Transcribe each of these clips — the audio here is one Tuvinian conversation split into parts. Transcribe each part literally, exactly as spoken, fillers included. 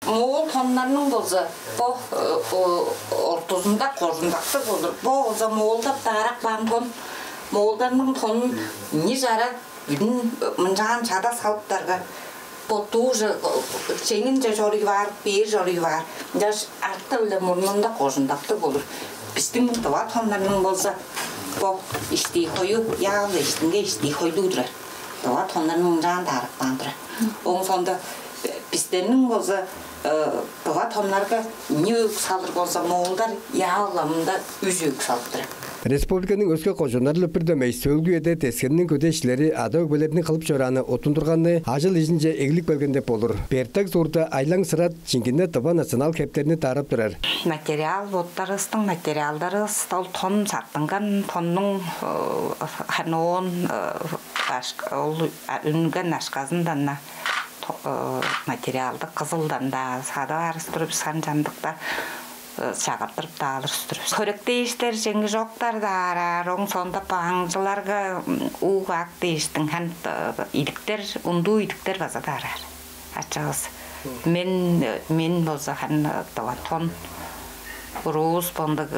Моол тоннарның болза бо ортузунда кожундактыг болур. Бо болза моолдап даарап каан тон. Моолдарның тонун ини чара бүдүн мынчаан чада салыптарга, бо дуужа чеңинче чоруй баар, бээр чоруй баар. Ынчаш арты-биле мурнунда кожундактыг болур. Бистиң тыва тоннарның болза бо иштии хою, яалы иштинге иштии хойлуу турар. Тыва тоннарның мынчаан даарап каан турар. Ооң соонда бистерниң болза тыва тоннарга ини өг салыр болза, моолдар яалы мында үш өг салып турар. Республиканың өске кожууннары-биле бир дөмей сөөлгү үеде Тес-Хемниң көдээ ишчилери ада-өгбелериниң кылып чорааны оттундурганны ажыл-ижинче эглип келген деп болур. Бертак суурда Айлаң Сырат чиңгине тыва национал хептерни даарап турар. Материал, боттарывыстың материалдарывыс, ол тон саттынган, тоннуң ханы оон ол үнген ашказындан-на материалды кызылдан-даа садып аар-дыр бис, хан чамдыкта чагыртып-даа алыр-дыр бис. Хөректээштер чеңи чоктар-даа аараар, ооң соонда бааңчыларга ууг-аак дээштиң хан идиктер, ундуу идиктер база-даа аараар. Ачавыс. Мен, мен болза хан тон, уруувус бондуг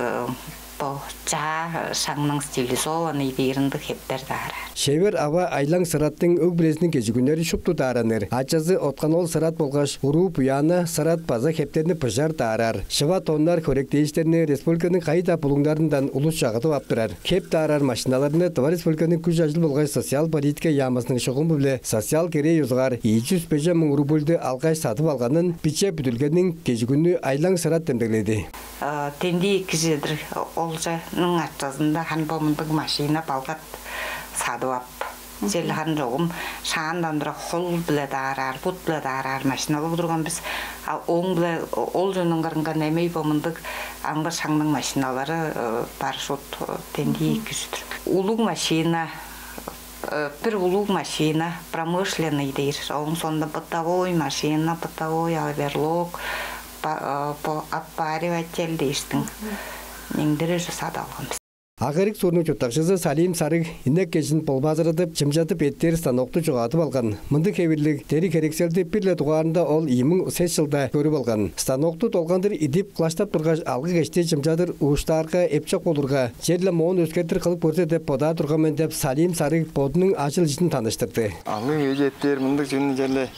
бо чаа шаңның стилизованный дээр ындыг хептер-даа аараар. Шевер ава Айлаң Сыраттың өг-бүлезиниң кежигүннери шупту даараныр. Ачазы Откан-оол Сырат болгаш уруу Буяна Сырат база хептерни быжар даараар. Шыва тоннар, хөректээштерни республиканың кайы-даа булуңнарындан улус чагыдып ап турар. Хеп даарар машиналарны Тыва Республиканың Күш-ажыл болгаш социал политика яамызының шугуму-биле социал керээ ёзугаар ийи чүс бежен муң рубльди алгаш садып алганын биче бүдүрүлгениң кежигүнү Айлаң Сырат демдегледи. Тендии кижи-дир, олчаның ачазында хан бо мындыг машина, балгат садып ап. Черле хан чогум шаандан тура хол-биле даараар, бут-биле даараар машина болуп турган бис. А ооң-биле ол чоннуң кырынга немей бо мындыг аңгы шаңның машиналары, парашют, тендии кижи-дир. Улуг машина, бир улуг машина, промышленный дээр, ооң соонда бытовой машина, бытовой оверлок, бо отпариватель дээштиң ниңдирер чүве садып алган бис. Ак-Эрик суурнуң чурттакчызы Салим Сарыг инек кежин болбаазырадып, чымчадып эттээр станокту чогаадып алган. Мындыг хевирлиг дериг-херекселди бир-ле дугаарында ол ийи муң сес чылда көрүп алган. Станокту долгандыр идип, кылаштап тургаш, алгы-кешти чымчадыр ууштаарга эпчок болурга, черле моон өскертир кылып көрзе деп бодаар турган мен деп, Салим Сарыг бодунуң ажыл-ижин таныштырды. Алгы-кеш эттээр мындыг чүвени черле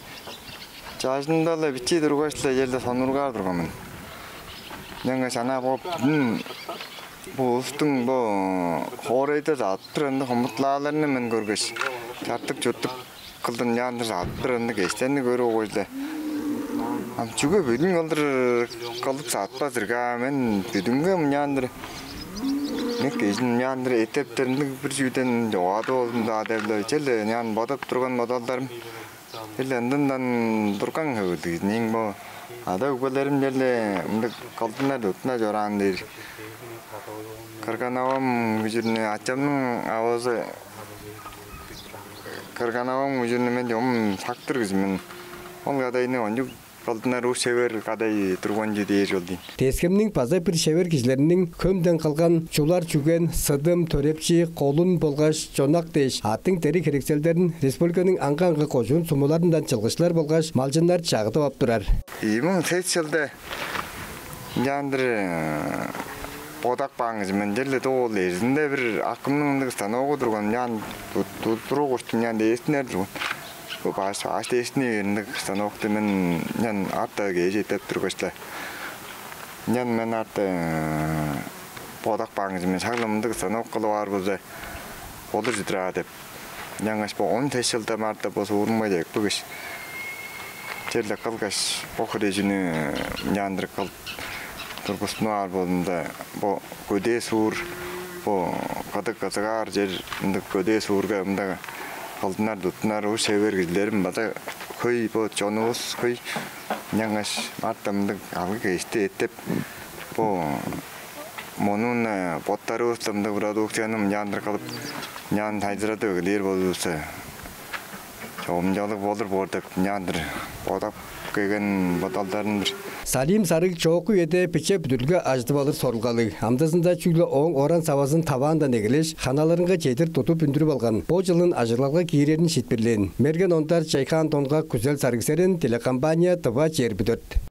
чажымда-ла, бичии тургаш-ла черле сонуургаар турган мен. Ынчангаш ана бо бүдүн бо улустуң бо хоорайда садып турар ындыг хомутлааларны мен көргеш, чартык-чуртук кылдыр ынчаан-дыр садып турар ындыг кештерни көрүп алгаш-ла, ам чүге бүдүн кылдыр кылып садыппас-дыр-га, мен бүдүнге ынчаан-дыр, мен кежин ынчаан-дыр эттептер ындыг бир чүүден чогаадып алдым-даа деп-ле, черле ынчаан бодап турган бодалдарым. Черле ындындан турган хевирлиг. Мээң бо ада-өгбелерим черле мындыг кылдынар-туттунар чораан дээр. Кырган-авам күжүрнү, ачамның авазы, кырган-авам күжүрнү мен чогум сактыр кижи мен. Ол кадайны кончуг кылдынар, ус шевер кадай турган чүве дээр чүве ол дийин. Тес-Хемниң база бир шевер кижилериниң хөмден кылган чулар-чүген, сыдым, төрепчи, колун болгаш чонак дээш аттың дериг-херекселдерин республиканың аңгы-аңгы кожуун-сумуларындан чылгычылар болгаш малчыннар чагыдып ап турар. Ийи муң сес чылда ынчаан-дыр бодап каан кижи мен. Черле доо ол эрзинде бир акымның ындыг станогу турган, ынчаан туруп уштум, ынчаан дээстинер турган. Бо баш, баш дээшти ындыг станокту мен ынчан арта кээжи эттеп тургаш-ла, ынчан мен арта бодап каан кижи мен, шак-ла мындыг станок кылып аар болза, болур чүве-дир аа деп. Ынчангаш бо он сес чылда марта бо суурумга чедип келгеш, черле кылгаш, бо хүрежини ынчаан-дыр кылып тургустунуп аар болзумза, бо көдээ суур, бо кыдыг кызыгаар чер, ындыг көдээ суурга мында кылдынар-туттунар ус шевер кижилерим база хөй, бо чонувус хөй. Ынчангаш марта мындыг алгы-кешти эттеп, бо моону-на боттарывыс-ла мындыг продукцияны ынчаан-дыр кылып, ынчаан сайзырадып эгелээр болзувусса, чогумчалыг болур боор деп ынчаан-дыр бодап келген бодалдарым-дыр. Салим Сарыг чоокку үеде биче бүдүрүлге ажыдып алыр сорулгалыг. Амдызында чүгле ооң оран-савазын таваандан эгелээш, ханаларынга чедир тудуп үндүрүп алган. Бо чылын ажыглалга киирерин шиитпирлээн. Мерген Ондар, Чайкаан Донгак, Күзел Сарыг-Серен, телекомпания «Тыва чээрби дөрт».